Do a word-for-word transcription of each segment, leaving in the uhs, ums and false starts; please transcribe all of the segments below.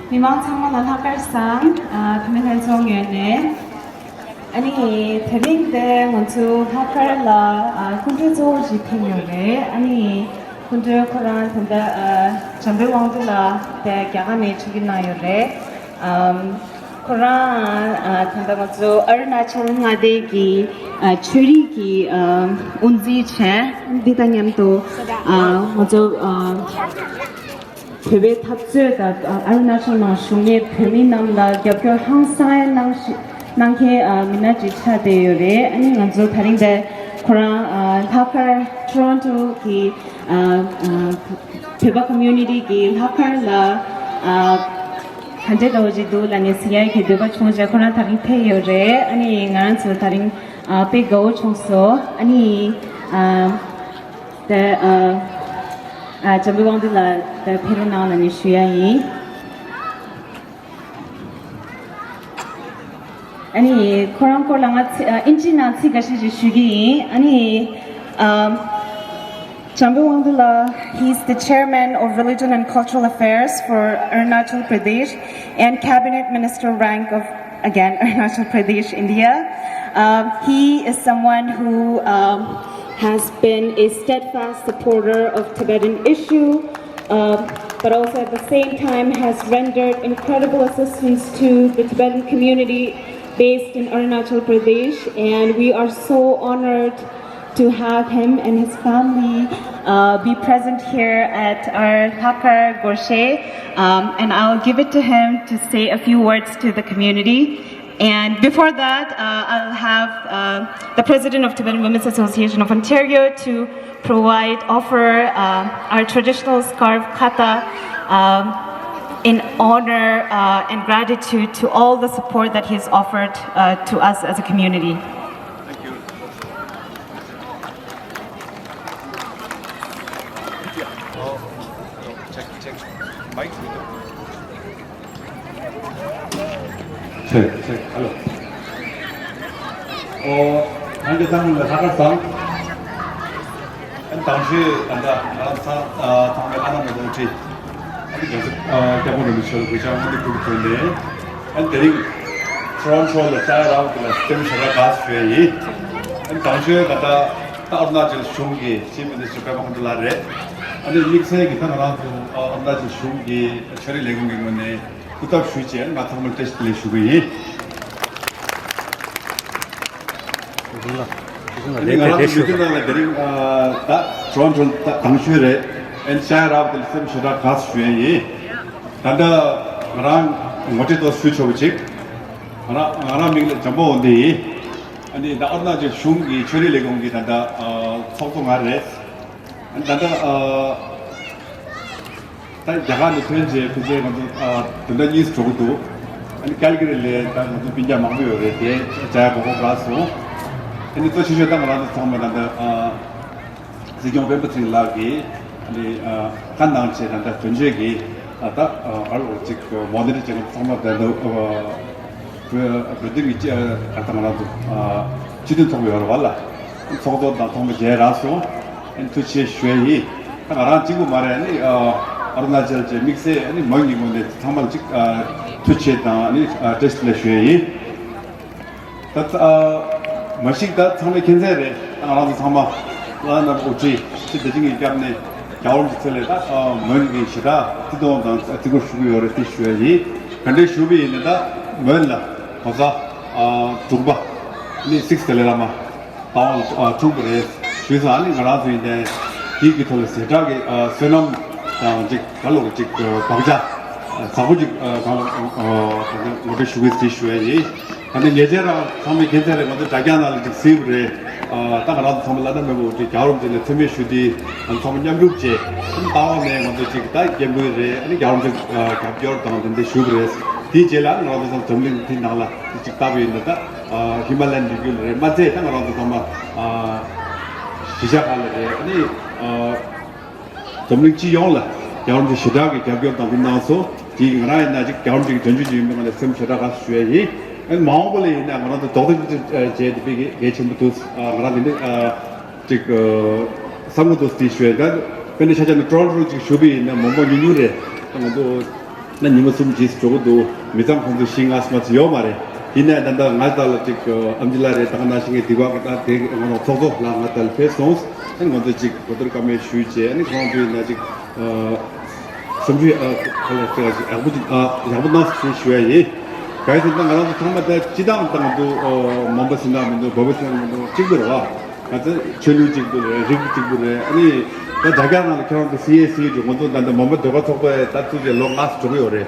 མི་མང་ཚང་མ་ལ་ལྷག་དཀར་བཟང་། ཨ། བོད་མི་ལྷན་ཚོགས་ངོས་ནས། ཨ་ནི་དེ་རིང་འདི་ང་ཚོ་ལྷག་དཀར་ལ། ཨ། སྐུ་མགྲོན་གཙོ་བོ་ཞིག་ཕེབས་ཡོད་རེད། ཨ་ནི་སྐུ་མགྲོན་ཁོ་རང་ད་ལྟ། ཨ། འཇམ་དཔལ་དབང་འདུས་ལགས་དེ་རྒྱ་གར་ནས་ཆིབས་བསྒྱུར་གནང་ཡོད་རེད། ཨམ། ཁོ་རང་། ཨ། ད་ལྟ་ང་ཚོ་ཨ་རུ་ན་ཅལ་མངའ་སྡེ་གི། ཨ། ཆོས་རིག་གི། ཨ། དབུ་འཛིན་བྱས། འདི་དང་མཉམ་དུ། ཨ། ང་ཚོ། ཨ། བོད་པའི་འཐབ་རྩོད་དང་། ཨ། ཨ་རུ་ན་ཅལ་ནང་བཞུགས་མཁན་བོད་མི་རྣམས་ལ་རྒྱབ་སྐྱོར་ཧང་སང་གནང་ཞིག་གནང་མཁན། ཨ། མི་སྣ་ཅིག་ཆགས་བསྡད་ཡོད་རེད། ཨ་ནི་ང་ཚོ་དེ་རིང་འདིར་ཁོ་རང་། ཨ། ལྷག་དཀར་ཊོ་རོན་ཊོ་གི། ཨ། ཨ། བོད་པ་ཀོ་མུ་ནི་ཊི་གི་ལྷག་དཀར་ལ། ཨ། ག་འདྲ་འདྲ་བོ་ཅིག་འདུག་ལབ་ནས་གཟིགས་ཡག་གི་འདོད་པ་བྱུང་བྱས་ཁོ་རང་དེ་རིང་ཕེབས་ཡོད་རེད། ཨ་ནི་ང་རང་ཚོ་དེ་རིང་། ཨ། དཔེ་དགའ་བོ་བྱུང་སོང་། ཨ་ནི། ཨ། ད། ཨ། ཨ། འཇམ་དཔལ་དབང་འདུས་ལགས་ད་ཕེབས་རོགས་གནང་ལབ་ནས་ཞུ་ཡག་ཡིན། ཨ་ནི་ཁོ་རང་སྐོར་ལ་ང་ཚི། ཨ། ཨིན་ཇི་ནང་ཚིག་འགའ་ཤས་ཤིག་ཞུ་གི་ཡིན། ཨ་ནི། ཨ། འཇམ་དཔལ་དབང་འདུས་ལགས, he is the chairman of Religion and Cultural Affairs for Arunachal Pradesh and cabinet minister rank of, again, Arunachal Pradesh, India. Um, he is someone who, um, has been a steadfast supporter of Tibetan issue, um, but also at the same time has rendered incredible assistance to the Tibetan community based in Arunachal Pradesh, and we are so honored to have him and his family, uh, be present here at our Lhakar Gorshe, um, and I'll give it to him to say a few words to the community. And before that, uh, I'll have, uh, the president of Tibetan Women's Association of Ontario to provide, offer, uh, our traditional scarf kata, um, in honor, uh, and gratitude to all the support that he's offered, uh, to us as a community. Thank you. Check, check. Mic. Check, check. Hello. ཨོ། ང་ཚོ་ཚང་མ་ལ་ལྷག་དཀར་བཟང་། ཨ་ནི་དང་ཤོས་ད་ལྟ་ང་རང་ཚང་། ཨ། ཚང་མའི་བླ་ན་མེད་པའི་དབུ་ཁྲིད། ཨ་ནི་རྒྱལ་སྲས། ཨ། སྐྱབས་མགོན་རིན་པོ་ཆེ་ལ་གུས་ཕྱག་སྔོན་དུ་ཕུལ་གྱི་ཐོག་ནས། ཨ་ནི་དེ་རིང་ཊོ་རོན་ཊོ་ལ་ཅ་ཡ་རའོ་ལ་སེམས་ཞེ་དྲག་དགའ་བསུ་ཞུ་ཡ་ཡིན། ཨ་ནི་དང་ཤོས་ད་ལྟ་ཨ་རུ་ན་ཅལ་གཞུང་གི་ཆིབ་མི་ནི་སི་ཊར་པད་མ་དགའ་འཕེལ་ལགས་རེད། ཨ་ནི་དམིགས་བསལ་གྱིས་ད་ང་རང་ཚོ། ཨ། ཨ་རུ་ན་ཅལ་གཞུང་གི་ཆོས་རིག་ལས་ཁུངས་ཀྱི་ངོས་ནས་སྐུ་ཚབ་ཞུས་བྱས་ང་ཚང་མར་བཀྲ་ཤིས་བདེ་ལེགས་ཞུ་གི་ཡིན། ཨ་ནི་ང་རང་ཚོ་མི་ཁྱོད་ནང་ལ་དེ་རིང་། ཨ། ད་ཊོ་རོན་ཊོ་ད་དང་ཤོས་རེད། ཨ་ནི་ཅ་ཡ་རའོ་དེ་ལ་སེམས་ཞེ་དྲག་དགའ་བསུ་ཞུ་ཡ་ཡིན། ད་ལྟ་ང་རང་ངོ་སྤྲོད་ཏོག་ཙམ་ཞུ་ཆོག་པ་ཅིག་ང་རང་། ང་རང་མིང་ལ་འཇམ་དཔལ་དབང་འདུས་ཡིན། ཨ་ནི་ད་ཨ་རུ་ན་ཅལ་གཞུང་གི་ཆོས་རིག་ལས་ཁུངས་ཀྱི་ད་ལྟ། ཨ། ཚོགས་གཙོ་ང་རེད། ཨ་ནི་ད་ལྟ། ཨ། ད་རྒྱ་གར་ནས་ཐོན་རྗེས་ཕལ་ཆེར་ང་ཚོ། ཨ། བདུན་ཕྲག་གཉིས་འགྲོ་གི་འདུག་ཨ་ནི་ཀལ་ཀ་རི་ལ་ད་ང་ཚོ་སྤུན་ཀྱག་མང་པོ་ཡོད་རེད་དེ། ཅ་ཡ་གོ་གོ་དགའ་སོང་། ཨ་ནི་གཙོ་ཆེ་ཤོས་ད་ང་རང་ཚོ་ཚང་མ་ད་ལྟ། ཨ། སྲིད་སྐྱོང་སྤེན་པ་ཚེ་རིང་ལགས་ཀྱིས། ཨ་ནི། ཨ། བཀའ་གནང་བྱས་ད་ལྟ་དོན་གཅོད་ཀྱི། ཨ། ད། ཨ། ག་རེ་ལབ་དགོས་ཅིག་མོ་ཌི་རེ་ཊར་བྱས་ཚང་མ་ད་ལྟ། ཨ། བོད། བོད་དོན་གྱི་ཅི། ཨ། ད་ང་རང་ཚོ། ཨ། སྤྱི་མཐུན་ཚོགས་པ་ཡོད་རེད་བ་ལ། ཚོགས་གཙོ་དང་ཚང་མ་མཇལ་རག་སོང་། ཨ་ནི་ཐུགས་རྗེ་ཆེ་ཞུ་ཡ་ཡིན། ད་ང་རང་གཅིག་པུ་མ་རེད། ཨ་ནི། ཨ། ཨ་རུ་ན་ཅལ་གྱི་དམིགས་བསལ། ཨ་ནི་མོན་གྱི་ངོས་ནས་ཚང་མ་ལ་གཅིག་ཨ། ཐུགས་རྗེ་ཆེ་དང་། ཨ་ནི། ཨ། བཀྲ་ཤིས་བདེ་ལེགས་ཞུ་ཡ་ཡིན། ད། ཨ། མ་གཞི་ད་ཚང་མས་མཁྱེན་གསལ་རེད། ད་ང་རང་ཚོ་ཚང་མ་བླ་ན་མེད་པའི་དབུ་ཁྲིད་སྤྱི་བདེ་ཆེན་གྱི་སྐྱབས་གནས་རྒྱལ་བ་རིན་པོ་ཆེ་ལ་ད། ཨ། མོན་གྱི་ཞེ་དྲག་བརྩི་མཐོང་དང་བརྩི་བཀུར་ཞུ་གི་ཡོད་རེད་དེ་ཞུ་ཡ་ཡིན། ག་འདྲས་ཞུ་བ་ཡིན་ན་ད་མོན་ལ་གོ་ས། ཨ། དྲུག་པ་ནི་སིགས་དཱ་ལའི་བླ་མ་པ་ཝང་། ཨ། འཁྲུངས་པ་རེད། བྱས་ཙང་ཨ་ནི་ང་རང་ཚོ་ཡིན་ནའི་དེའི་གི་ཐོག་ལ་ཞེ་དྲག་གི། ཨ། བསོད་ནམས་དང་ཅིག་ག་ལབ་དགོས་ཅིག་བག་ཆགས་བཟང་པོ་ཅིག་ཨ། གང་ལ། ཨ། ངོ་སྤྲོད་ཞུ་གི་ཡིན་ཞུ་ཡ་ཡིན། ད་ནི་ཉེ་ཆར་རང་ཚང་མས་མཁྱེན་གསལ་རེད། ང་ཚོ་དྲ་རྒྱ་ནང་ལ་ཅིག་གཟིགས་པ་རེད། ཨ། ད་ང་རང་ཚོ་ཚང་མ་བླ་ན་མེད་པའི་དབུ་ཁྲིད་རྒྱལ་བ་རིན་པོ་ཆེ་ལ་མཚན་སྨད་ཞུ་དུས་ང་ཚོ་ཚང་མ་མཉམ་རུབ་བྱས། ཨ་ནི་ལྟ་བ་ནས་ང་ཚོ་ཅིག་ད་སྐད་འབོད་རེད། ཨ་ནི་རྒྱལ་བ་རིན་པོ་ཆེ་ལ་རྒྱབ་སྐྱོར་དང་དེ་འདྲ་ཞུ་བ་རེད། དེའི་རྗེས་ལ་ང་རང་ཚོ་ཚང་མ་འཛམ་གླིང་འདི་ནང་ལ་ཅིག་ལྟ་བ་ཡིན་ན་ད། ཨ། ཧི་མ་ལ་ཡན་ལི་རྒྱུད་ལ་རེད། མ་ཚད་ད་ང་རང་ཚོ་ཚང་མ། ཨ། གཞིས་ཆགས་ཁག་ལ་རེད། ཨ་ནི། ཨ། འཛམ་གླིང་སྤྱི་ཡོངས་ལ་རྒྱལ་བ་རིན་པོ་ཆེ་ཞེ་དྲག་གི་རྒྱབ་སྐྱོར་དང་དབུ་གནང་སོང་། དེ་ང་རང་ཡིན་ན་ཅིག་རྒྱལ་བ་རིན་པོ་ཆེ་གི་དོན་གཅོད་ཅིག་ཡིན་པའི་ངོས་ནས་སེམས་ཞེ་དྲག་དགའ་བསུ་ཞུ་ཡ་ཡིན། ཨ་ནི་མ་འོངས་པ་ལ་ཡིན་ན་ང་རང་ཚོ་རྡོག་རྩ་གཅིག་སྒྲིལ་བྱས་ཏེ་དཔེ་གལ་ཆེན་པོ་འདུག་ཨ། ང་རང་དེ་འདྲ། ཨ། ཅིག་ཨ། བསམ་བློ་འདུག་དེ་ཞུ་ཡ་ཡིན། ད་དཔེར་ན་ཆ་བཞག་ན་ཊོ་རོན་ཊོ་ཅིག་ཞུ་བ་ཡིན་ན་མང་པོ་ཉུང་ཉུང་རེད། ད་ང་ཚོ། ན་ཉི་མ་གསུམ་རྗེས་སུ་འགྲོ་གི་འདུག་མི་ཚང་ཁོང་ཚོ་བཞི་ལྔ་ཙམ་ཡོད་མ་རེད། ཡིན་ནའི་ད་ལྟ་ང་ད་ལ་ཅིག་ཨམ་ཆི་ལགས་རེད། ད་ག་ནང་བཞིན་གྱི་སྡིག་པ་གི་ད་དེ་ང་ཚོ་ཚོགས་གཙོ་ལགས་ང་ད་ལ་ཕེབས་སོང་། ཨ་ནི་ང་ཚོ་ཅིག་གོ་བསྡུར་བཀའ་མོལ་ཞུས་བྱས། ཨ་ནི་ཁོང་ཚོ་ཡིན་ན་ཅིག་ཨ་བསམ་ཚུལ་ཨ་ག་ལ་ཡག་པོ་ཅིག་ཨ་ཡག་པོ་གནང་སོང་ཞུ་ཡ་ཡིན། གང་ཡིན་ཟེར་ན་ང་རང་ཚོ་ཚང་མ་ད་སྤྱི་བཏང་ད་ང་ཚོ་ཨ་མོན་པ་ཟེར་ན་མི་འདུག་བོད་པ་ཟེར་ན་མི་འདུག་གཅིག་པ་རེད་བ། ང་ཚོ་ཆོས་ལུགས་གཅིག་པུ་རེད། རིགས་གཅིག་པུ་རེད། ཨ་ནི་ད་དྲ་རྒྱ་ནང་ལ་ཁྱེད་རང་ཚོ་སི་ཨེ་སི་འདྲ་ང་ཚོ་ད་ལྟ་མོན་པ་ཟློས་གར་ཚོགས་པས་ད་ཚུགས་རྗེས་ལོ་ལྔ་ཙམ་འགྲོ་གི་ཡོད་རེད།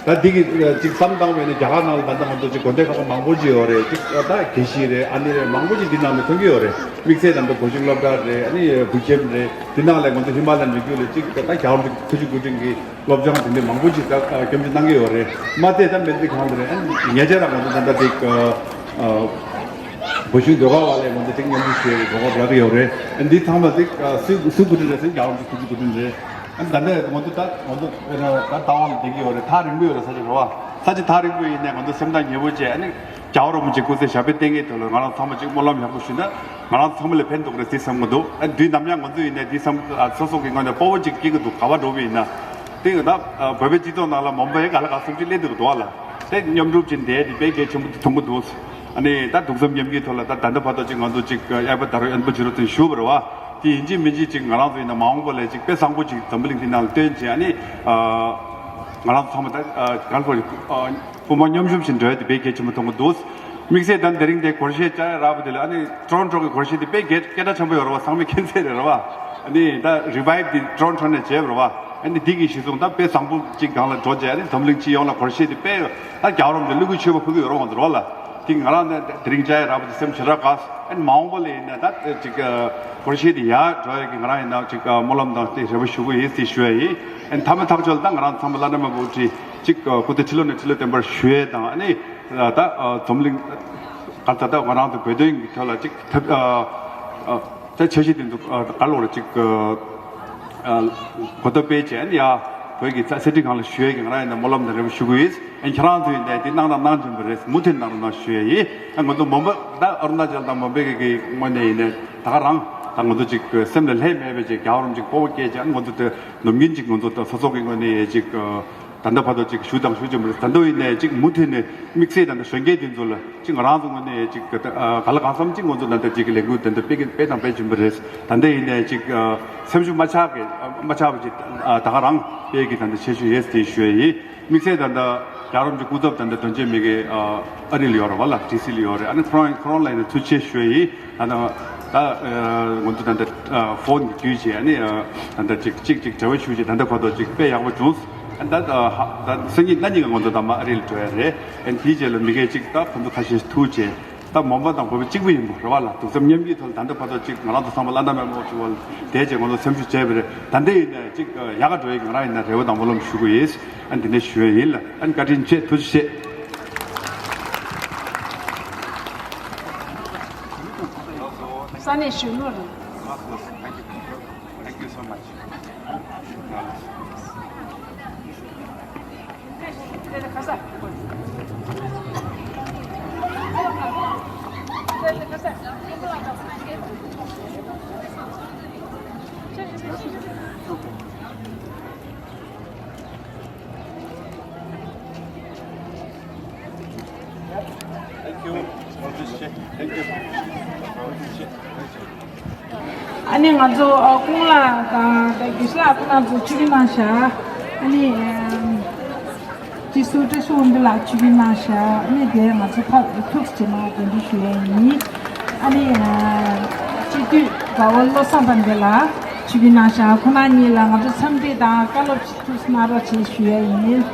ད་འདི་གི་ཅིག་བསམ་བཏང་བས་ནི་རྒྱ་གར་ནང་ལ་ད་ལྟ་ང་ཚོ་ཅིག་དགོན་སྡེ་ཁག་མང་པོ་ཅིག་ཡོད་རེད། ཅིག་ད་དགེ་བཤེས་རེད། ཨ་ནི་རེད། མང་པོ་ཅིག་འདི་ནང་ལ་ཐོན་གྱི་ཡོད་རེད། དམིགས་བསལ་ད་ལྟ་བོད་གཞུང་སློབ་གྲྭ་རེད། ཨ་ནི་བོད་ཁྱིམ་རེད། འདི་ནང་ལ་ང་ཚོ་ཧི་མ་ལ་ཡའི་རི་རྒྱུད་ལ་ཅིག་ད་རྒྱལ་བ་རིན་པོ་ཆེ་ཐུགས་རྗེ་སྐུ་དྲིན་གྱིས་སློབ་སྦྱོང་དེ་འདྲ་མང་པོ་ཅིག་ད་སྐྱོན་བརྗོད་གནང་གི་ཡོད་རེད། མ་ཚད་ད་སྨན་རྩིས་ཁང་དེ་རེད། ཨ་ནི་ཉེ་ཆར་ང་ཚོ་ད་ལྟ་དེ་ཨ་བུ་ཆུང་ཟློས་གར་བ་ལས་ང་ཚོ་ཅིག་མཉམ་ཞུགས་བྱས་གོ་སྐབས་རག་གི་ཡོད་རེད། ཨ་ནི་འདི་ཚང་མ་ཅིག་ཨ་སུའི་སུའི་སྐུ་དྲིན་རེད་ཟེར་ན་རྒྱལ་བ་རིན་པོ་ཆེ་སྐུ་དྲིན་རེད། ཨ་ནི་ད་ལྟ་ང་ཚོ་ད་ང་ཚོ་ད་ལྟ་བ་ལ་བསྡད་ཀྱི་ཡོད་རེད། ཐག་རིང་པོ་ཡོད་རེད། ས་ཆ་རེད་བ། ས་ཆ་ཐག་རིང་པོ་ཡིན་ནའི་ང་ཚོ་སེམས་ཐག་ཉེ་པོ་བྱས། ཨ་ནི་རྒྱལ་བ་རིན་པོ་ཆེ་སྐུ་ཚེ་ཞབས་པད་བརྟན་གྱི་དོན་ལ་ང་རང་ཚང་མ་ཅིག་སྨོན་ལམ་ཡག་པོ་ཞུས་ན་ང་རང་ཚང་མ་ལ་ཕན་ཐོགས་རེད་ཟེར་བསམ་གྱི་འདུག་ཨ་ནི་དུས་ནམ་ཡང་ང་ཚོ་ཡིན་ནའི་འདི་བསམ་ཨ་སོ་སོ་གི་ངོས་ནས་སྤོབས་པ་ཅིག་སྐྱེ་གི་འདུག་ག་པར་འགྲོ་བ་ཡིན་ན། དེ་ཡང་ད་ཨ་བོད་པའི་སྤྱི་ཚོགས་ནང་ལ་མོན་པའི་ག་ལ་ག་བསམ་ཚུལ་སླེབས་འདུག་འདུག་བ་ལ། དེ་མཉམ་རུབ་ཅིག་བསྡད་དེ་དཔེ་གལ་ཆེན་པོ་མཐོང་གི་འདུག་ཨ་ནི་ད་གདུང་སེམས་མཉམ་སྐྱེད་ཐོག་ལ་ད་ད་ལྟ་བར་དུ་ཅིག་ང་ཚོ་ཅིག་གཡས་པ་དར་གཡོན་པ་འཇུ་རོགས་ཚུན་ཞུ་བ་རེད་བ། དེ་ཡིན་གཅིག་མིན་གཅིག་ཅིག་ང་རང་ཚོ་ཡིན་ན་མ་འོངས་པ་ལ་ཅིག་དཔེ་བཟང་པོ་ཅིག་འཛམ་བུ་གླིང་འདི་ནང་ལ་སྟོན་བྱས། ཨ་ནི་ཨ་ང་རང་ཚོ་ཚང་མ་ད་ཨ་ག་ལ་གོ་ཨ་དཔུང་པ་མཉམ་ཞུམ་བཞིན་འགྲོ་ཡ་དེ་དཔེ་གལ་ཆེན་པོ་མཐོང་གི་འདུག་དམིགས་བསལ་ད་དེ་རིང་དེ་སྒོར་གཞས་བཅར་ཡ་རག་པ་དེ་ལ། ཨ་ནི་ཊོ་རོན་ཊོ་གི་སྒོར་གཞས་དེ་དཔེ་སྐད་སྐད་གྲགས་ཆེན་པོ་ཡོད་རེད་བ། ཚང་མས་མཁྱེན་གསལ་རེད་རེད་བ། ཨ་ནི་ད་རི་བའི་བྷི་དེ་ཊོ་རོན་ཊོ་ནས་བྱས་པ་རེད་བ། ཨ་ནི་འདི་གི་གཞི་བཟུང་ད་དཔེ་བཟང་པོ་ཅིག་སྒང་ལ་འགྲོ་བྱས། ཨ་ནི་འཛམ་གླིང་སྤྱི་ཡོངས་ལ་སྒོར་གཞས་དེ་དཔེ་ད་རྒྱལ་བ་རིན་པོ་ཆེ་བློ་གི་ཆོད་པ་ཕུལ་གི་ཡོད་རེད་བ། ང་ཚོ་རེད་བ་ལ། དེ་ང་རང་ནས་དེ་རིང་བཅར་ཡ་རག་པ་དེ་སེམས་ཞེ་དྲག་དགའ། ཨ་ནི་མ་འོངས་པ་ལ་ཡིན་ན་ད་ཅིག་སྒོར་གཞས་དེ་ཡར་འགྲོ་ཡ་གི་ང་རང་ཡིན་ན་ཅིག་སྨོན་ལམ་དང་དེ་རེ་བ་ཞུ་གི་ཡིན་ཟེར་ཞུ་ཡ་ཡིན། ཨ་ནི་མཐའ་མ་ཐག་ཆོད་ལ་ད་ང་རང་ཚང་མ་བླ་ན་མེད་པ་དབུ་ཁྲིད་ཅིག་སྐུ་ཚེ་ཁྲི་ལོ་ནས་ཁྲི་ལོ་བརྟན་པར་བཞུགས་ཡས་དང་། ཨ་ནི་ད་འཛམ་གླིང་ག་ད་ལྟ་ང་རང་ཚོ་བོད་དོན་གྱི་ཐོག་ལ་ཅིག་ཐབས་ད་འཆར་གཞི་དེ་ཚོ་ག་ལ་བ་ཅིག་གོ་ཐོབ་སྤེལ་བྱས། ཨ་ནི་ཡ་བོད་ཀྱི་ས་གསེར་ཁྲི་སྒང་ལ་བཞུགས་ཡས་ཀྱི་ང་རང་ཡིན་ན་སྨོན་ལམ་དང་རེ་བ་ཞུ་གི་ཡིན། ཨ་ནི་ཁྱེད་རང་ཚོ་ཡིན་ནའི་དེ་གནང་དང་གནང་བཞིན་པ་རེད། མུ་མཐུད་གནང་རོགས་གནང་ཞུ་ཡས་ཡིན། ཨ་ང་ཚོ་མོན་པ་ད་ཨ་རུ་ན་ཅལ་དང་མོན་པའི་གི་གི་ངོས་ནས་ཡིན་ནའི་ད་ག་རང་ད་ང་ཚོ་ཅིག་སེམས་ལ་ལྷད་མེད་པའི་ཅིག་རྒྱལ་བ་རིན་པོ་ཆེ་སྤོབས་པ་སྐྱེས་བྱས། ཨ་ང་ཚོ་དེ་ནམ་རྒྱུན་ཅིག་ང་ཚོ་ད་སོ་སོ་གི་ངོས་ནས་ཡ་ཅིག་ད་ལྟ་བར་དུ་ཅིག་ཞུ་དང་ཞུ་བཞིན་པ་རེད། ད་ལྟ་ཡིན་ནའི་ཅིག་མུ་མཐུད་ནས་དམིགས་བསལ་ད་ལྟ་གཞོན་སྐྱེས་དེ་ཚོ་ལ་ཅིག་ང་རང་ཚོ་ངོས་ནས་ཅིག་ག་ལ་གང་འཚམ་ཅིག་ང་ཚོ་ད་ལྟ་ཅིག་ལས་འགུལ་ད་ལྟ་སྤེལ་གི་སྤེལ་དང་སྤེལ་བཞིན་པ་རེད། ད་ལྟ་ཡིན་ནའི་ཅིག་སེམས་ཤུགས་མ་ཆག་གི་མ་ཆག་པ་ཅིག་ད་ག་རང་སྤེལ་གི་ད་ལྟ་བྱེད་ཤུགས་ཡོད་ཟེར་ཞུ་ཡ་ཡིན། དམིགས་བསལ་ད་ལྟ་རྒྱལ་བ་རིན་པོ་ཆེ་སྐུ་ཚབ་ད་ལྟ་དོན་གཅོད་མི་གི་ཨ་རི་ལ་ཡོད་རེད་བ་ལ། ཌི་སི་ལ་ཡོད་རེད། ཨ་ནི་ཁོ་རང་ཁོ་རང་ལ་ཡིན་ན་ཐུགས་རྗེ་ཆེ་ཞུ་ཡ་ཡིན། ད་ལྟ་ད་ང་ཚོ་ད་ལྟ་ཕོན་བརྒྱུད་བྱས། ཨ་ནི་ད་ལྟ་ཅིག་ཅིག་ཅིག་འབྲེལ་བ་ཞུ་བྱས། ད་ལྟ་བར་དུ་ཅིག་དཔེ་ཡག་པོ་བྱུང་། ཨ་ནི་ད་ད་སང་ཉིན་གནངས་ཉིན་ང་ཚོ་ད་མར་ཨ་རི་ལ་འགྲོ་ཡ་རེད། ཨ་ནི་དེའི་རྗེས་ལ་མི་སྒེར་ཅིག་ད་ཁོ་ཚོ་ཁ་ཤས་ཐུག་བྱས། ད་མོན་པ་དང་བོད་པ་གཅིག་པུ་ཡིན་པ་རེད་བ་ལ། གདུང་སེམས་མཉམ་སྐྱེད་ཐོག་ལ་ད་ལྟ་བར་དུ་ཅིག་ང་རང་ཚོ་ཚང་མ་བླ་ན་མེད་པ་ཞིག་བ་ལ་བསྡད་བྱས་ང་ཚོ་སེམས་ཤུགས་བྱས་པ་རེད། ད་ལྟ་ཡིན་ན་ཅིག་ཡག་ག་འགྲོ་ཡི་གི་ང་རང་ཡིན་ན་རེ་བ་དང་སྨོན་ལམ་ཞུ་གི་ཡིན། ཨ་ནི་འདི་ནས་ཞུ་ཡ་ཡིན་ལ། ཨ་ནི་བཀའ་དྲིན་ཆེ། ཐུགས་རྗེ་ཆེ། ས་གནས་གཞོན་ནུ་རེད། Thank you so much. Thank you. Thank you. ཨ་ནི་ང་ཚོ་ཨ་ཀུན་ལགས་དང་ད་རྒྱུ་ཤ་ལགས་ཁོང་རྣམ་ཚོ་ཆིབས་བསྒྱུར་གནང་ཤག་ཨ་ནི་ཨམ་སྤྱི་ཟུར་བཀྲ་ཤིས་དབང་འདུས་ལགས་ཆིབས་བསྒྱུར་གནང་ཤག་ཨ་ནི་དེ་ང་ཚོ་ཕར་ཐུགས་རྗེ་ཆེ་མ་གདན་འདྲེན་ཞུ་ཡ་ཡིན། ཨ་ནི་ཨ་སྤྱི་འཐུས་དགའ་བ་བློ་བཟང་དཔལ་ལྡན་ལགས་ཆིབས་བསྒྱུར་གནང་ཤག་ཁོང་རྣམ་གཉིས་ལ་ང་ཚོ་འཚམས་འདྲི་དང་བཀའ་སློབ་ཅིག་ཐུགས་གནང་རོགས་བྱེད་ཞུ་ཡ་ཡིན།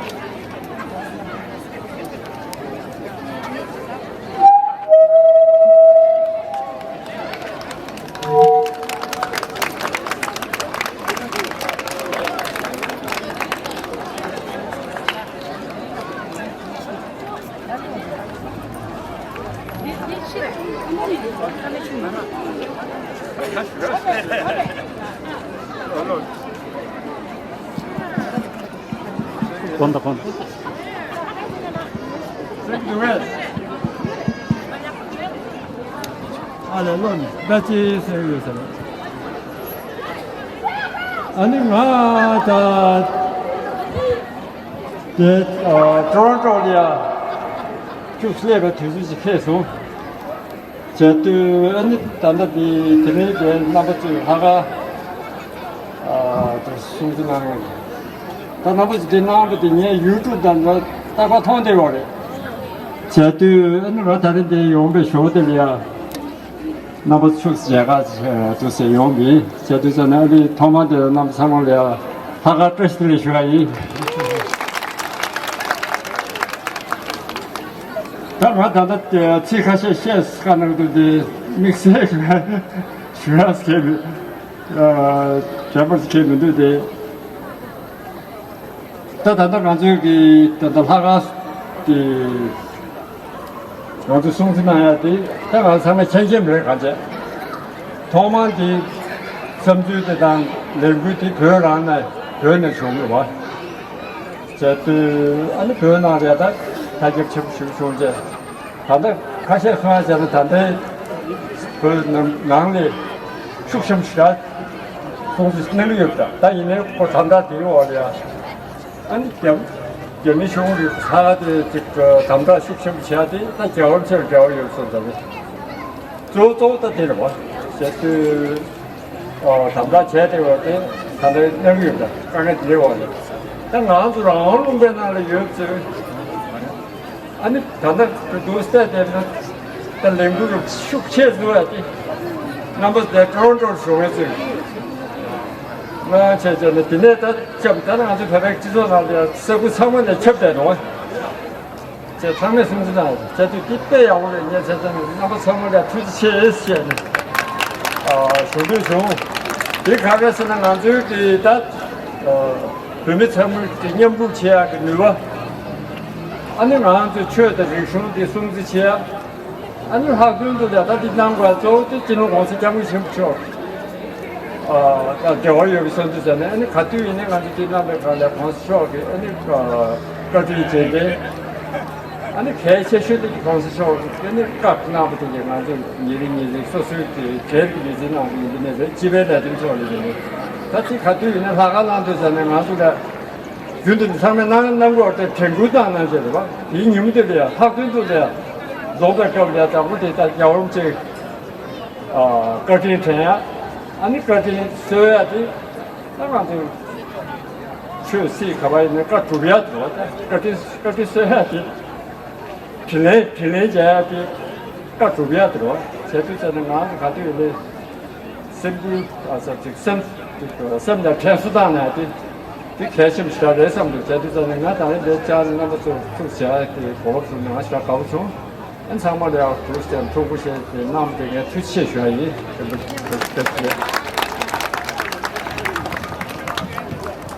གོན་དང་གོན། ཨ་ལས་ལོ་ནི་ད་ཅི་ཟེར་ཡོད་ཟེར། ཨ་ནི་ང་ད། དེ་ཨ་ཀྲོ་རོན་ཀྲོ་ལ་ཡ་ཁྱུག་སླེབས་པའི་དུས་ཚོད་ཅིག་འཁེལ་སོང་། བྱས་དུས་ཨ་ནི་ད་ལྟ་དེ་དེ་རིང་དེ་རྣམ་པ་ཚོས་ཧ་ག་ཨ་དེ་སྲུང་བརྩི་གནང་ཡོད། ད་རྣམ་པ་ཚོས་དེ་གནང་བ་དེ་ངས་ཡུ་ཊུབ་དང་འདྲ་རྟག་པར་མཐོང་བསྡད་ཡོད་རེད། བྱས་དུས་ཨ་ནི་ང་ད་རིང་དེ་ཡོང་པའི་ཞོར་དེ་ལ་ཡ། རྣམ་པ་ཚོ་ཕྱུགས་མཇལ་ཁ་འདུག་ཟེར་ཡོང་མིན་བྱས་དུས་ཙམ་ན་ཨ་ནི་ཐོག་མ་དེ་རྣམ་པ་ཚང་མ་ལ་ཡ་ལྷག་དཀར་བཀྲ་ཤིས་བདེ་ལེགས་ཞུ་བ་ཡིན། ད་ང་ད་ལྟ་ཚིག་ཁ་ཤས་བཤད་ཁ་ནང་དུ་དེ་དམིགས་བསལ་ཞུ་ཡ་ཞུ་ཡ་སྐད་མི་ཨ་བྱས་པར་སྐད་མི་འདུག་དེ། ད་ད་ལྟ་ང་ཚོའི་གི་ད་ལྟ་ལྷག་དཀར་གྱི་ང་ཚོ་སྲུང་བརྩི་གནང་ཡ་དེ་ད་ང་ཚང་མས་མཁྱེན་མཁྱེན་རེད། གང་བྱས་ཐོག་མར་དེ་བསམ་ཚུལ་དེ་དང་ལས་འགུལ་དེ་བོད་རང་ནས་བོད་ནས་བྱུང་ཡོད་པ་བྱས་དུས་ཨ་ནི་བོད་ནང་ལ་ད་ཐལ་འགྱུར་ཆེན་པོ་ཞིག་བྱུང་རྗེས། ད་ལྟ་ཁ་ཤས་ཁ་ཤས་བྱས་ན་ད་ལྟའི་བོད་ནང་ནང་ལས་ཤུགས་ཆེན་པོ་ཞིག་སྲུང་བརྩི་གནང་གི་ཡོད་པ་ད་ཡིན་ནའི་ཁོ་དམ་དྲག་དེའི་འོག་ལ་ཡ་ཨ་ནི་རྒྱ་རྒྱ་མི་གཞུང་གི་ཁ་དེ་ཅིག་དམ་དྲག་ཤུགས་ཆེན་པོ་བྱས་ཏེ་ད་རྒྱལ་བ་རིན་པོ་ཆེར་འབྲེལ་བ་ཡོད་སོང་ཙང་གཙོ་བོ་གཙོ་བོ་ད་དེ་རེད་བ། བྱས་དུས་དམ་དྲག་བྱས་ཏེ་བ་དེ་ད་ལྟའི་གནང་གི་ཡོད་པ་དཀའ་ངལ་དེའི་འོག་ལ་ད་ང་ཚོ་རང་དབང་ལུང་པའི་ནང་ལ་ཡོད་ཚུལ། ཨ་ནི་ད་ལྟ་འདུག་སྟེ་བསྡད་ན་ད་ལས་འགུལ་ཤུགས་ཆེ་འགྲོ་ཡ་དེ་རྣམ་པ་དེ་ཀྲོང་ཀྲོང་བྱུང་བའི་ཚུལ་ང་བྱས་བྱས་ནས་དེ་ནས་ད་ཁྱབ་ད་ང་ཚོ་བོད་པའི་སྤྱི་ཚོགས་ནང་ལ་ས་ཁུལ་ཚང་མ་ནས་ཁྱབ་བསྡད་འགྲོ་བ་བྱས་ཚང་མས་སྲུང་བརྩི་གནང་བྱས་དུས་དེ་དཔེ་ཡག་པོ་རེད། ངས་བྱས་ཙང་རྣམ་པ་ཚང་མ་ལ་ཐུགས་རྗེ་ཆེ་ཞེས་ནས་ཞུ་འདོད་བྱུང་། དེ་ག་རེ་ཟེར་ན་ང་ཚོའི་གི་ད་བོད་མི་ཚང་མ་གི་མཉམ་རུབ་བྱེད་ཡག་གི་ནུས་པ། ཨ་ནི་ང་ཚོའི་ཆོས་དང་རིག་གཞུང་དེ་སྲུང་བརྩི་བྱེད་ཡ། ཨ་ནི་ལྷག་དོན་དུ་ལས་ཀ་འདི་གནང་དགོས་གཙོ་བོ་དེ་སྤྱི་ནོར་༸གོང་ས་༸སྐྱབས་མགོན་ཆེན་པོ་མཆོག་ཨ་འབྲེལ་བ་ཡོད་པའི་བསམ་ཚུལ་བྱས་ནས་ཨ་ནི་ག་དུས་ཡིན་ནའི་ང་ཚོ་འདི་གནང་བའི་སྒང་ལ་༸གོང་ས་མཆོག་གིས་ཨ་ནི་བཀའ་དྲིན་རྗེས་དྲན་ཨ་ནི་གལ་ཆེ་ཤོས་དེ་༸གོང་ས་མཆོག་གིས་ཨ་ནི་བཀའ་གནང་བ་དེ་གིས་ང་ཚོ་ཉིན་རེ་ཉིན་རེ་སོ་སོའི་གི་གྲལ་གྱི་མི་ཚེ་ནང་དུ་ཡིན་གྱི་མེད་པའི་སྤྱི་པའི་ལས་དོན་ཕྱོགས་ལ་ཡིན་ནའི་ད་ཅི་ག་དུས་ཡིན་ནའི་ལྷག་དཀར་གནང་དུས་བྱས་ནས་ང་ཚོ་ལ། རྒྱུན་དུ་ཚང་མས་གནང་གནང་དགོས་དེ་དྲན་སྐུལ་བཏང་གནང་བྱས་རེད་བ། དེའི་ཉིན་མོ་དེ་ལ་ཡང་ལྷག་དོན་དུ་ལ་ཡང་རྫོགས་པའི་སྐབས་ལ་ཡང་དང་པོ་དེ་ལྟར་རྒྱལ་བ་རིན་པོ་ཆེ་བཀའ་དྲིན་དྲན་ཡ། ཨ་ནི་བཀའ་དྲིན་གསོལ་ཡ་དེ་ད་ང་ཚོ་ཆོས་སྲིད་ག་བ་ཡིན་ན་བཀའ་སྒྲུབ་ཡ་དེ་རེད་བ། བཀའ་དྲིན་བཀའ་དྲིན་གསོལ་ཡ་དེ་དྲིན་ལན་དྲིན་ལན་འཇལ་ཡ་དེ་བཀའ་སྒྲུབ་ཡ་དེ་རེད་བ། བྱས་དུས་ཙམ་ནས་ང་ཚོ་ག་དུས་ཡིན་ནའི། སེམས་འགུལ་ཨ་ཙམ་ཅིག་སེམས་སེམས་ལ་དྲན་གསོ་བཏང་ནས་དེ་དེ་གལ་ཆེན་པོ་ཞིག་རེད་བསམ་འདུག་བྱས་དུས་ཙམ་ནས་ང་ད་རེས་འདིར་བཅར་ནས་རྣམ་པ་ཚོར་ཐུགས་རྗེ་ཆེ་གི་གོ་སྐབས་བཟུང་ནས་ང་ཞེ་དྲག་དགའ་པོ་བྱུང་། ཨ་ཚང་མ་ལ་ཡང་ཐུགས་རྗེ་ཆེ་ཐུགས་ཁུར་བཞེས་ཏེ་གནང་བ་དེ་ངས་ཐུགས་རྗེ་ཆེ་ཞུ་ཡ་ཡིན།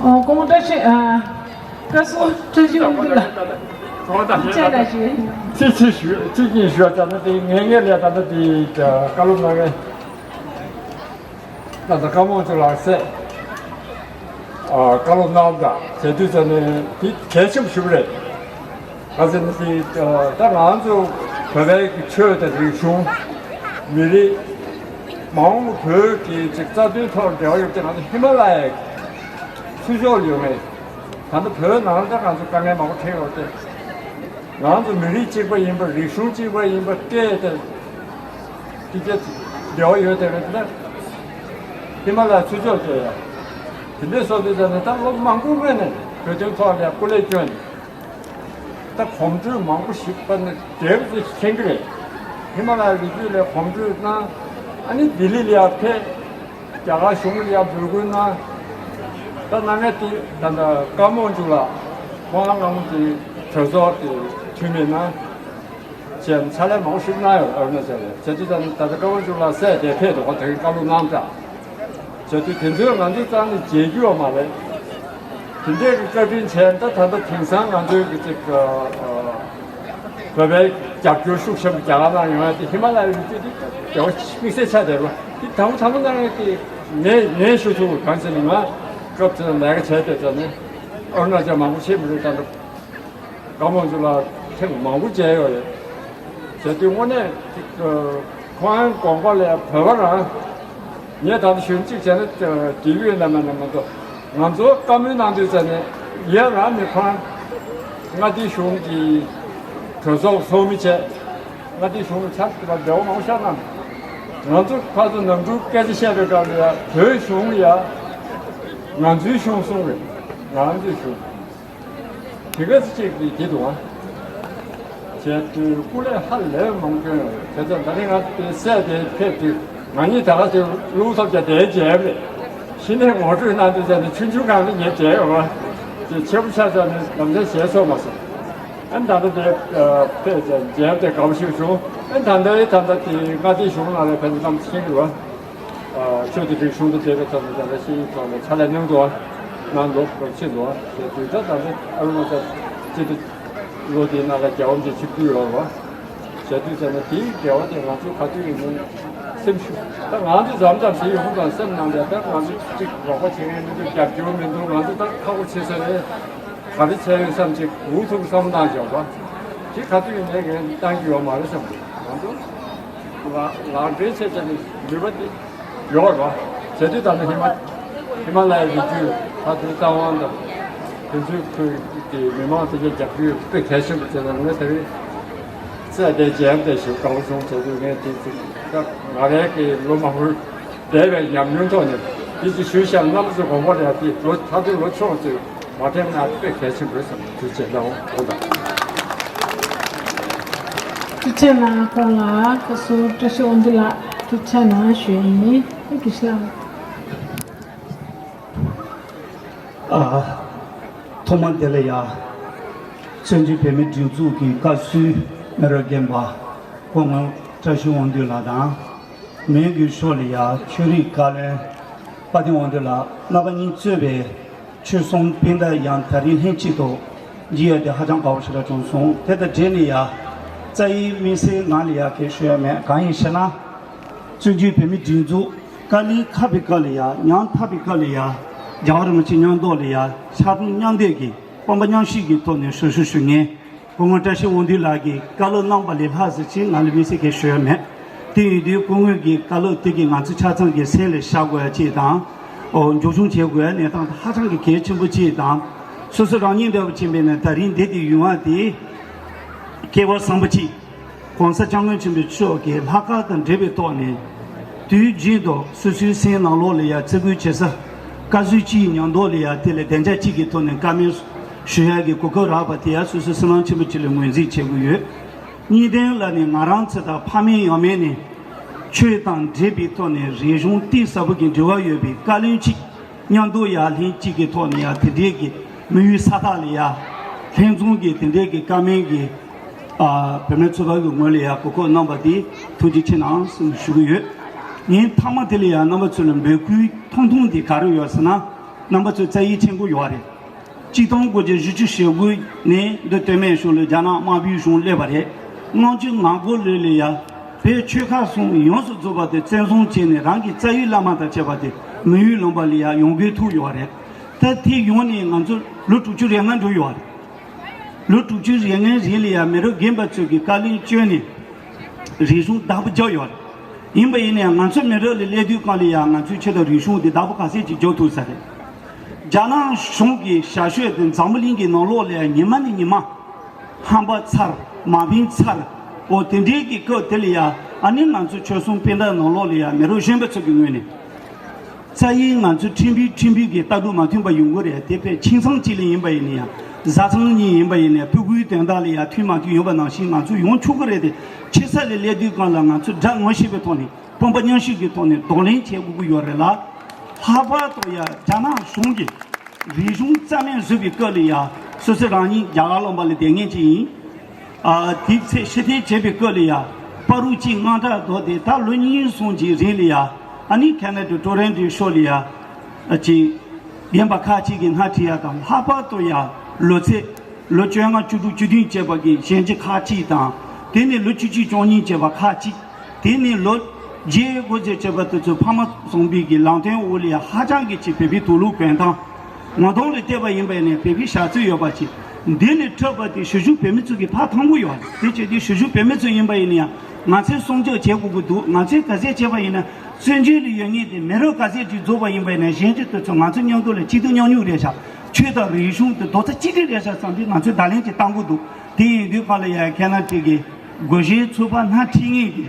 ཨོ་དགོངས་དག་ཆེ། ཨ་བཀའ་ཟུར་བཀྲ་ཤིས་དབང་འདུས་ལགས་ཐུགས་རྗེ་ཆེ་ཞུ། ཅི་ཅི་ཞུ་ཅི་ཅི་ཞུ་བ་ཙམ་ན་དེ་ངས་ངས་ལས་ད་ལྟ་དེ་བཀའ་སློབ་གནང་མཁན། ད་ལྟ་བཀའ་མོལ་ཚོ་ལགས་སེ། ཨ་བཀའ་སློབ་གནང་དང་བྱེད་དུས་ཙམ་ནས་དེ་གལ་ཆེན་པོ་ཞིག་རེད། ག་ཟེར་ན་དེ་ད་ང་ཚོ་བོད་པའི་གི་ཆོས་དང་རིག་གཞུང་། མི་རིགས། མ་འོངས་པ་བོད་ཀྱི་ཅིག་རྩ་དོན་ཐོག་འབྲེལ་བ་ཡོད་དེ་ང་ཚོ་ཧི་མ་ལ་ཡའི་ཚུར་ཕྱོགས་ལ་ཡོད་མེད། ད་ལྟ་བོད་ནང་ལ་ད་ང་ཚོ་དཀའ་ངལ་མང་པོ་འཕྲད་ཡོད་དེ། ང་ཚོ་མི་རིགས་གཅིག་པ་ཡིན་པ་རིག་གཞུང་གཅིག་པ་ཡིན་པ་སྐད་དེ། དེ་ག་འབྲེལ་བ་ཡོད་དེ་རེད་ན། ཧི་མ་ལ་ཡ་ཚུར་ཕྱོགས་བསྐྱོད་ཡ། དེ་འདྲའི་བཟོ་དུས་ཙམ་ནས་ད་ལོ་མང་པོའི་སྔོན་ནས་བོད་དོན་ཐོག་ལ་སྐུ་ལས་བསྐྱོན། ད་གོམ་བགྲོད་མང་པོ་ཞིག་པ་ནི་འདྲེས་པ་ཚོས་མཁྱེན་གྱི་རེད། ཧི་མ་ལ་ཡའི་རི་རྒྱུད་ལ་གོམ་བགྲོད་གནང་། ཨ་ནི་ལྡི་ལི་ལ་ཡར་ཕེབས། རྒྱ་གར་གཞུང་ལ་ཡར་འབོད་སྐུལ་གནང་། ད་གནང་མཁན་དེ་ད་ལྟ་བཀའ་མོལ་མཇུག་ལ་ཁོང་སྔ་མོ་དེ་གྲོས་ཚོགས་དེ་འཐུས་མི་གནང་། བྱས་ནས་ཕྱག་ལས་མང་པོ་ཞིག་གནང་ཡོད། ཨ་རུ་ན་ཅལ་ལ་བྱས་དུས་ད་ལྟ་ད་ལྟ་བཀའ་མོལ་མཇུག་ལ་སྲས་དེ་ཕེབས་འདུག་ག་དེ་རིང་བཀའ་སློབ་གནང་དྲགས། བྱས་དུས་དེ་ཚོས་ང་ཚོའི་རྩ་ནས་བརྗེད་རྒྱུ་ཡོད་མ་རེད། དེ་འདྲའི་གི་བཀའ་དྲིན་ཆེ། ད་ད་ལྟ་དེང་སང་ང་ཚོའི་གི་ཅིག་བོད་པའི་རྒྱབ་སྐྱོར་ཤུགས་ཆེན་པོ་རྒྱ་གར་ནང་ཡོང་ཡ་དེ་ཧི་མ་ལ་ཡའི་རི་རྒྱུད་དེ་རྒྱལ་བ་དམིགས་བསལ་ཆགས་བསྡད་རེད་བ། དེ་དང་པོ་དང་པོ་གནང་ཡ་དེ་ངས་ངས་ཞུ་ཐུབ། གང་ཟེར་ན་ང་སྐབས་དེ་ལ་ལས་ཀ་བྱས་བསྡད་ཙང་ནས་ཨ་རུ་ན་ཅལ་མང་པོ་ཤེས་མི་རེད། ད་ལྟ་བཀའ་མོལ་ཚོ་ལ་ཐེངས་མང་པོ་མཇལ་ཡོད་རེད། བྱས་དུས་དངོས་གནས་ཁོང་དགོངས་པ་ལ་བོད་པ་རང་། ངས་ད་ལྟ་ཞུ་གཅིག་བྱས་ན་དེ་ཡོད་ན་མེད་ན་མ་གཏོགས་ང་ཚོ་བཀའ་མོལ་གནང་དུས་ཙམ་ནས་ཡ་རང་མི་ཕང་ མངའ་སྡེ་གཞུང་གི་གྲོས་ཚོགས་ཚོགས་མི་བྱས། མངའ་སྡེ་གཞུང་ལ་ཕྱག་ཕྱིད་པ་འདྲ་བོ་མང་ཤོས་གནང་། ང་ཚོ་ཕར་ཚུར་ནང་འཁྲུག་སྐད་ཆ་བཤད་པའི་སྐབས་ལ་ཡ་བོད་གཞུང་ལ་ཡ་ང་ཚོའི་གཞུང་གསུང་རེད། ང་ཚོའི་གཞུང་། དེ་ག་ཚོད་ཅིག་གིས་དེ་འདུག་ཨ། བྱས་དུས་སྐུ་ལས་ཧ་ལས་མང་སྐྱོན་ཡོད་རེད། བྱས་ཙང་ད་རིང་ང་དེ་སྲས་དེ་ཕེབས་དུས་ང་གཉིས་ད་ག་དེ་བློ་ཐོབ་ཀྱང་དེའི་རྗེས་རེད། ཕྱི་ནས་ངོ་སྤྲོད་གནང་དུས་ཙམ་ནས་ཆུང་ཆུང་སྒང་ལ་ངས་བྱས་ཡོད་པ། དེ་ཆེ་པོ་ཆགས་ཙམ་ནས་ལམ་སེང་ཞལ་སོ་མ་སོང་། ཨ་ནི་ད་ལྟ་དེ་ཕེབས་ཙམ་མཇལ་ཏེ་དགའ་པོ་ཞིག་བྱུང་། ཨ་ནི་ད་ལྟའི་ད་ལྟ་དེ་མངའ་སྡེ་གཞུང་ནང་ལ་ཕན་ཚུན་གཏམ་ཤེས་དགོས་པ། ཆོས་དང་རིག་གཞུང་དང་འབྲེལ་བའི་ཐོག་ནས་ད་ལྟ་ཤེས་ཡོན་ཐོག་ནས་ཕྱག་ལས་གནང་འདུག་ཨ། གནང་འདུག་ལོ་ཕྱིན་འདུག་ཨ། ཞེས་དུས་ད་ད་ལྟ་ཨ་རུ་ན་ཙ་སྤྱི་འཐུས་ལོ་དེའི་ནང་ལ་རྒྱལ་བ་མཇལ་ཆིབས་བསྒྱུར་ཡོད་རེད་བ། ཞེས་དུས་ཙམ་ན་དེའི་འབྲེལ་བ་དེ་ང་ཚོ་ག་དུས་ཡིན་ནའི་སེམས་ཤུགས་ད་ང་ཚོ་མཚམས་མཚམས་དེ་ཡོང་དང་སེམས་ནང་ལ་ད་ང་ཚོ་གཅིག་རོགས་པ་བྱེད་མཁན་མི་འདུག་རྒྱབ་སྐྱོར་མི་འདུག་ང་ཚོ་ད་ཁག་པོ་ཆེ་ས་རེད། ག་རེ་བྱས་ཡོད་བསམ་ཅིག་འུ་ཐུག་བསམ་བློ་བཏང་བཞག་པ། དེ་ག་དུས་ཡིན་ནའི་ངས་བཏང་གི་ཡོད་མ་རེད་བསམ་གི། ང་ཚོ་ལག་ལག་འབྲེལ་བྱས་བྱས་ནས་ནུས་པ་དེ་ཡོད་རེད་བ། བྱས་དུས་ད་ནི་ཧི་མ་ཧི་མ་ལ་ཡའི་རི་རྒྱུད་ད་དེ་རྩ་དབང་དང་དེ་ཚོའི་ཁུལ་གྱི་མི་མང་དེ་གའི་རྒྱབ་སྐྱོར་དཔེ་གལ་ཆེན་པོ་བྱས་ཙང་ངས་དེ་རིང་རྩེ་དེ་མཇལ་བསྡད་ཞིག་དགའ་པོ་བྱུང་། བྱས་དུས་ངས་དེ་ཚོ་ད་ང་རང་གི་ལོ་མང་པོར་འདས་པའི་ཉམས་མྱོང་ཐོག་ནས་དེ་ཚོ་ཞུས་བཞག་རྣམ་པ་ཚོ་དགོངས་པ་རེད། དེ་ལོ་ད་དུང་ལོ་ཆུང་ཚོས་མ་དྲན་ན་དཔེ་གལ་ཆེན་པོ་རེད་བསམ། ཐུགས་རྗེ་གནང་དགོངས་དག་ཐུགས་རྗེ་གནང་ཁོང་ལ་ཁ་སོ་བཀྲ་ཤིས་དབང་འདུས་ལགས་ཐུགས་རྗེ་གནང་ཞུ་ཡིན། ཨེ་དགེ་བཤེས་ལགས། ཨ། ཐོག་མ་དེ་ལ་ཡ། བཙན་བྱོལ་བོད་མིའི་སྒྲིག་འཛུགས་ཀྱི་བཀའ་ཟུར་མི་རབས་རྒན་པ་སྐུ་ངོ་བཀྲ་ཤིས་དབང་འདུས་ལགས་དང་། མོན་གྱི་ཕྱོགས་ལ་ཡ་ཆོས་རིག་བཀའ་བློན་དཔལ་ལྡན་དབང་འདུས་ལགས། རྣམ་པ་གཉིས་གཙོས་པའི་ཆོལ་གསུམ་སྤུན་ཟླ་ཡང་ད་རིང་ལྷན་གཅིག་ཏུ་མཇལ་ཡོད་དེ་ཧ་ཅང་དགའ་པོ་ཞེ་དྲག་བྱུང་སོང་། དེ་དང་འབྲེལ་ནས་ཡ། རྩ་བའི་དམིགས་བསལ་ང་ལ་ཡ་གང་ཞུ་ཡ་མེད། གང་ཡིན་ཞེ་ན། བཙན་བྱོལ་བོད་མིའི་སྒྲིག་འཛུགས་བཀའ་བློན་ཁག་པའི་སྐབས་ལ་ཡ་ཉམ་ཐག་པའི་སྐབས་ལ་ཡ། རྒྱལ་བ་རིན་པོ་ཆེ་མཉམ་དུ་ལ་ཡ་ཕྱག་རོགས་མཉམ་འདེགས་ཀྱི་དཔུང་པ་མཉམ་གཤིབ་ཀྱི་ཐོག་ནས་ཞབས་ཞུ་ཞུ་མཁན་སྐུ་ངོ་བཀྲ་ཤིས་དབང་འདུས་ལགས་ཀྱིས་བཀའ་སློབ་གནང་པ་ལས་ལྷག་ཟེར་ཅིག་ང་ལ་དམིགས་བསལ་གང་ཞུ་ཡ་མེད། དེ་ཡིན་དུས་སྐུ་ངོ་གི་བཀའ་སློབ་དེ་གིས་ང་ཚོ་ཆ་ཚང་གི་སེམས་ལ་བཞག་དགོས་ཡ་ཅིག་དང་། འོ་འཇོག་སྦྱོང་བྱེད་དགོས་ཡ་གནས་སྟངས་ཧ་ཅང་གི་གལ་ཆེན་པོ་ཅིག་དང་། སོ་སོ་རང་ཉིད་འདྲ་བོ་ཕྱིན་པས་ན་ད་རིང་འདི་དེ་ཡོང་བ་དེ་སྐལ་བ་བཟང་པོ་ཅིག་གོང་ས་སྐྱབས་མགོན་ཆེན་པོ་མཆོག་གི་ལྷག་དཀར་དང་འབྲེལ་བའི་ཐོག་ནས། དུས་རྒྱུན་དུ་སོ་སོའི་སེམས་ནང་ལོགས་ལ་ཡ་བརྩི་བཀུར་བྱེད་ས། བཀའ་ཟུར་གཅིག་ཡིན་མཉམ་དུ་ལ་ཡ་དེ་ལ་བདེ་འཇགས་གཅིག་གི་ཐོག་ནས་བཀའ་མོལ་ཞུ་ཡ་གི་གོ་སྐབས་རག་པ་དེ་ཡ་སོ་སོའི་སེམས་ནང་ཆེན་པོ་གཅིག་ལ་ངོས་འཛིན་བྱེད་དགོས་ཡོད། གཉིས་ལྡན་ལ་ནི་ང་རང་ཚོ་དང་ཕ་མེས་ཡང་མེས་ནས་ཆོས་དང་འབྲེལ་བའི་ཐོག་ནས་རིག་གཞུང་གཏིང་ཟབ་པོ་གི་འབྲེལ་བ་ཡོད་པའི་བཀའ་བློན་གཅིག་མཉམ་དུ་ཡར་ལྷན་གཅིག་གི་ཐོག་ནས་ཡར་དེ་འདྲའི་གི་དམིགས་ཡུལ་ས་ཐག་ལ་ཡར་ལྷན་འཛོམས་ཀྱི་དེ་འདྲའི་གི་བཀའ་མོལ་གྱི་ཨ་བོད་མི་ཚོ་བ་གི་ངོས་ལ་ཡར་གོ་སྐབས་གནང་བ་དེ་ཐུགས་རྗེ་ཆེ་གནང་ཞུ་གི་ཡོད། ངས་མཐའ་མ་དེ་ལ་ཡར་རྣམ་པ་ཚོ་ལ་འབོད་སྐུལ་ཐུང་ཐུང་དེ་ག་རེ་ཡོད་ཟེར་ན། རྣམ་པ་ཚོ་རྩ་ཡིག་མཁྱེན་གྱི་ཡོད་རེད། གཅིག་སྟོང་དགུ་བརྒྱ་བཞི་བཅུ་ཞེ་དགུ་ནས་འདི་སྟོད་སྨད་གཞུང་ལ་རྒྱ་ནག་དམར་པོའི་གཞུང་སླེབས་པ་རེད། ལྔ་བཅུ་ང་དགུ་ལོ་ལ་ཡ་བོད་ཆོལ་ཁ་གསུམ་ཡོངས་སུ་རྫོགས་པ་དེ་བཙན་བཟུང་བྱས་ནས་རང་གི་རྩ་བའི་བླ་མ་དང་བཅས་པ་དེ་མི་ཡུལ་ལུང་པ་ལ་ཡ་ཡོང་སྒོ་ཐུག་ཡོད་རེད། ད་དེ་ཡོང་ནས་ང་ཚོ་ལོ་དྲུག་ཅུ་རེ་ལྔ་འགྲོ་ཡོད་རེད། ལོ་དྲུག་ཅུ་རེ་ལྔའི་རིང་ལ་ཡ་མི་རབས་རྒན་པ་ཚོས་ཀྱི་བཀའ་བློན་བསྐྱོན་ནས་རིག་གཞུང་བདག་པོ་རྒྱབ་ཡོད་རེད། ཡིན་པ་ཡིན་ནའང་ང་ཚོ་མི་རབས་ལ་སླེབས་དུས་སྒང་ལ་ཡ་ང་ཚོའི་ཆོས་དང་རིག་གཞུང་དེ་བདག་པོ་ག་ཚད་ཅིག་རྒྱག་ཐུབ་ས་རེད། རྒྱ་ནག་གཞུང་གི་ཞབས་ཞུ་དེ་འཛམ་བུ་གླིང་གི་ནང་ལོགས་ལ་ཡ་ཉི་མ་ནས་ཉི་མ། ཧམ་པ་ཚར། མ་ཕན་ཚར། འོ་དེ་འདྲའི་གི་སྐབས་དེ་ལ་ཡ་ཨ་ནི་ང་ཚོ་ཆོལ་གསུམ་སྤུན་ཟླ་ནང་ལོགས་ལ་ཡ་མི་རབས་གཞོན་པ་ཚོ་གི་ངོས་ནས། རྩ་ཡིག་ང་ཚོ་ཁྲིམས་དཔོན་ཁྲིམས་དཔོན་གྱི་ལྟ་གྲུབ་མ་མཐུན་པ་ཡོང་གི་རེད། དེ་བས་ཁྱིམ་ཚང་གཅིག་ལ་ཡིན་པ་ཡིན་ན་ཡང་། བཟའ་ཚང་གཉིས་ཡིན་པ་ཡིན་ན་ཕྲུ་གུའི་དོན་དག་ལ་ཡང་མཐུན་མ་མཐུན་ཡོད་པ་ནང་བཞིན་ང་ཚོ་ཡོང་ཆོག་གི་རེད་དེ། ཆེ་ས་ལ་སླེབས་དུས་སྒང་ལ་ང་ཚོ་དགྲ་ངོ་ཤེས་པའི་ཐོག་ནས་དཔུང་པ་མཉམ་གཤིབ་ཀྱི་ཐོག་ནས་གདོང་ལེན་བྱེད་དགོས་ཀྱི་ཡོད་རེད་ལ། ལྷག་པར་དུ་ཡང་རྒྱ་ནག་གཞུང་གིས་རིག་གཞུང་རྩ་མེད་བཟོས་པའི་སྐབས་ལ་ཡང་སོ་སོ་རང་ཉིད་རྒྱ་གར་ལུང་པ་ལ་བསྡད་མཁན་ཅིག་ཡིན། ཨ། དེའི་ཚེ་ཕྱིར་འཐེན་བྱས་པའི་སྐབས་ལ་ཡང་། སྤ་རོ་གཅིག་དངངས་སྐྲག་རྡོ་དེ་ད་ལོ་གཉིས་གསུམ་གྱི་རིང་ལ་ཡང་། ཨ་ནི་ཁ་ན་ཌ་ཊོ་རོན་ཊོའི་ཕྱོགས་ལ་ཡང་། ཨ། ཅིག་རྒན་པ་ཁག་ཅིག་གིས་སྣེ་ཁྲིད་ཡ་དང་། ལྷག་པར་དུ་ཡང་ལོ་ཚད་ལོ་བཅོ་ལྔ་བཅུ་དྲུག་བཅུ་བདུན་བྱས་པ་གི་གཞོན་སྐྱེས་ཁག་ཅིག་དང་། དེ་ནས་ལོ་བཅུ་གཅིག་བཅུ་གཉིས་བྱས་པ་ཁག་ཅིག་དེ་ནས་ལོ་བརྒྱད་དགུ་བཅས་བྱས་པ་དེ་ཚོ་ཕ་མ་བཟང་པོའི་གི་ལམ་སྟོན་འོག་ལ་ཡང་ཧ་ཅང་གི་ཅིག་བོད་པའི་དུག་ལོག་གྱོན་སྟངས། ངོ་གདོང་ལ་བལྟས་པ་ཡིན་པ་ཡིན་ནའི་བོད་པའི་ཞག་ཚོད་ཡོད་པ་ཅིག་འདི་ལས་འཕྲོས་པ་དེ་གཞིས་བཞུགས་བོད་མི་ཚོ་གིས་ཕར་མཐོང་གི་ཡོད་རེད། དེ་བྱས་དུས་གཞིས་བཞུགས་བོད་མི་ཚོ་ཡིན་པ་ཡིན་ན་ཡང་། ང་ཚོས་སྲུང་སྐྱོབ་བྱེད་དགོས་ཀྱི་འདུག་ང་ཚོས་ག་ཚད་བྱས་པ་ཡིན་ན། བཙན་བྱོལ་ལ་ཡོད་མཁན་དེ་མི་རབས་ག་ཚད་ཅིག་རྫོགས་པ་ཡིན་པ་ཡིན་ན། གཞོན་སྐྱེས་དེ་ཚོ་ང་ཚོ་མཉམ་དུ་ལ་སྐྱིད་སྡུག་མཉམ་མྱོང་རེད་ཤག་ཆོས་དང་རིག་གཞུང་དེ་རྡོག་རྩ་གཅིག་སྒྲིལ་རེད་ཤག་བསམ་དུས་ང་ཚོས་བརྡ་ལན་ཅིག་བཏང་དགོས་འདུག་དེ་ཡིན་དུས་གང་ལ་ཡ་ཁྱེད་རང་ཅིག་གིས་སྒོར་གཞས་ཚོགས་པ་སྣ་ཁྲིད་མཁན་གྱི་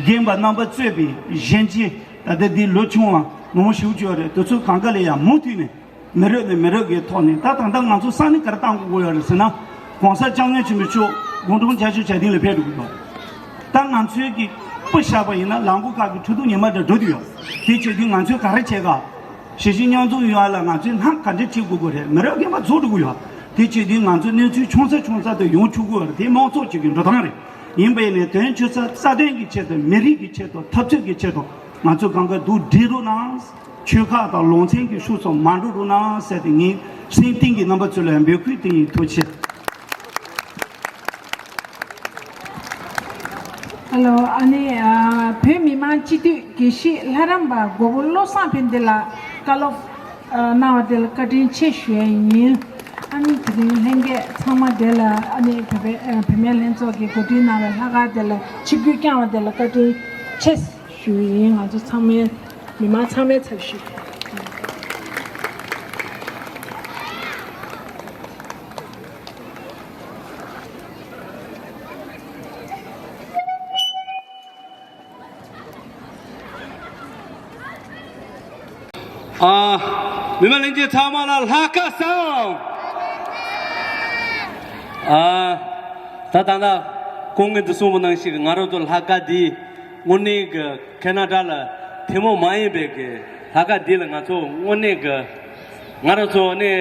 རྒན་པ་རྣམ་པ་གཙོས་པའི་གཞོན་སྐྱེས་ད་ལྟ་འདི་ལོ་ཆུང་བ་མང་པོ་ཞིག་བྱོས་རེད། དེ་ཚོ་གང་ག་ལ་ཡ་མུ་མཐུད་ནས་མི་རབས་ནས་མི་རབས་ཀྱི་ཐོག་ནས་ད་ད་ལྟ་ང་ཚོ་ས་ནས་ག་རེ་བཏང་དགོས་ཀྱི་ཡོད་རེད་ཟེར་ན། ༸གོང་ས་༸སྐྱབས་མགོན་ཆེན་པོ་མཆོག་དགུང་གྲངས་བརྒྱད་ཅུ་གྱ་བདུན་ལ་ཕེབས་འགྲོ་གི་འདུག་ད་ང་ཚོའི་གི་སྤུ་བཞག་པ་ཡིན་ན་ལམ་གོ་ཁག་གི་ཁྲི་གདུགས་ཉི་མ་འདྲ་འགྲོ་དུས་ཡོད། དེ་བྱེད་དུས་ང་ཚོས་ག་རེ་བྱེད་ག་གཞིས་བྱེས་མཉམ་འཛོམས་ཡོང་བ་ལ་ང་ཚོས་སྣ་ག་འདྲ་ཁྲིད་དགོས་དགོས་རེད། མི་རབས་རྒན་པ་རྫོགས་འགྲོ་གི་ཡོད། དེ་བྱེད་དུས་ང་ཚོ་གནས་ཚུལ་ཆུང་ས་ཆུང་ས་དུ་ཡོང་ཆོག་གི་ཡོད་རེད། དེ་དམངས་གཙོ་གཅིག་གི་འགྲོ་སྟངས་རེད། ཡིན་པས་ནས་དོན་ཆེ་ས་རྩ་དོན་གྱི་ཆེད་དུ་མི་རིགས་ཀྱི་ཆེད་དུ་འཐབ་རྩོད་ཀྱི་ཆེད་དུ་ང་ཚོ་གང་ག་འདུག་སྒྲིལ་རོགས་གནང་། ཆོལ་ཁ་དང་ལུང་ཚན་གྱི་ཤུགས་སུ་མ་འགྲོ་རོགས་གནང་ཟེར་ཏེ་ངས་སེམས་གཏིང་གི་རྣམ་པ་ཚོ་ལ་འབོད་སྐུལ་དེ་ཡིན། ཐུགས་རྗེ་ཆེ། ཧེ་ལོ། ཨ་ནི་ཨ་བོད་མི་མང་སྤྱི་འཐུས་དགེ་བཤེས་ལྷ་རམས་པ་མགོན་པོ་བློ་བཟང་ཕུན་ལྡན་ལགས་བཀའ་སློབ་ཨ་གནང་བ་དེ་ལ་བཀའ་དྲིན་ཆེ་ཞུ་ཡས་ཡིན། ཨ་ནི་དེ་རིང་ལྷན་རྒྱས་ཚང་མ་དེ་ལ་ཨ་ནི་བོད་པའི་ཨ་བུད་མེད་ལྷན་ཚོགས་ཀྱིས་གོ་སྒྲིག་གནང་བའི་ལྷག་དཀར་དེ་ལ་ཆིབས་བསྒྱུར་བསྐྱངས་བ་དེ་ལ་བཀའ་དྲིན་ཆེ་ཞུ་ཡས་ཡིན། ང་ཚོ་ཚང་མའི་མི་མང་ཚང་མའི་ཚབ་ཞུས། ཨ། མི་མང་ལྷན་རྒྱས་ཚང་མ་ལ་ལྷག་དཀར་བཟང་། ཨ། ད་ད་ད་སྐུ་ངོ་འདི་གསུངས་པ་ནང་བཞིན་ང་རང་ཚོ་ལྷག་དཀར་འདི་དངོས་གནས་ཀྱི་ཁེ་ན་ཌ་ལ་ཐུན་མོང་མ་ཡིན་པའི་གི་ལྷག་དཀར་འདི་ལ་ང་ཚོ་དངོས་གནས་ཀྱི་ང་རང་ཚོ་ནི།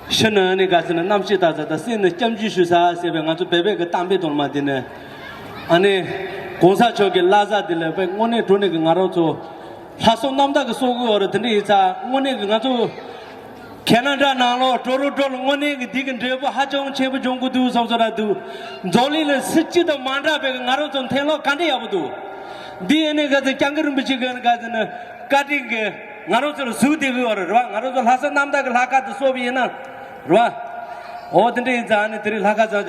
ཕྱི་ནས་ནི་ག་ཟེར་ན་རྣམ་ཤེས་ལྟ་ས་དང་སེམས་ནི་སྐྱབས་འཇུག་ཞུ་ས་ཟེར་བའི་ང་ཚོ་བོད་པའི་གི་གཏམ་དཔེ་དང་མ་དེ་ནི། ཨ་ནི། གོང་ས་མཆོག་གི་བླ་གཟའ་དེ་ལ་དཔེ་དངོས་གནས་དྲང་གནས་ཀྱི་ང་རང་ཚོ་ལྷག་བསམ་རྣམ་དག་གི་གསོག་གི་ཡོད་རེད། དེ་འདྲ་ཡིན་ཙང་དངོས་གནས་ཀྱི་ང་ཚོ་ཁེ་ན་ཌ་ནང་ལོགས་ཊོ་རོན་ཊོ་ལ་དངོས་གནས་ཀྱི་འདི་གི་འབྲས་བུ་ཧ་ཅང་ཆེན་པོ་འབྱུང་གི་འདུག་བསམ་བསམ་ར་འདུག་འཛམ་གླིང་ལ་སྲིད་སྤྱི་དང་མ་འདྲ་བའི་གི་ང་རང་ཚོ་མཐུན་ལམ་ག་འདྲ་ཡག་པོ་འདུག་འདི་ཡིན་ནི་ག་ཚོད་སྐྱབས་མགོན་རིན་པོ་ཆེ་གི་ག་ཚོད་ནི་བཀའ་དྲིན་གྱི་ང་རང་ཚོ་ལ་གཟིགས་བསྡད་གི་ཡོད་རེད། རེད་བ། ང་རང་ཚོ་ལྷག་བསམ་རྣམ་དག་གི་ལྷག་དཀར་དུ་གསོག་པ་ཡིན་ན། རེད་བ། འོ་དེ་འདྲ་ཡིན་ཙང་ཨ་ནི་དེ་རིང་ལྷག་དཀར་བཟང་ཅན།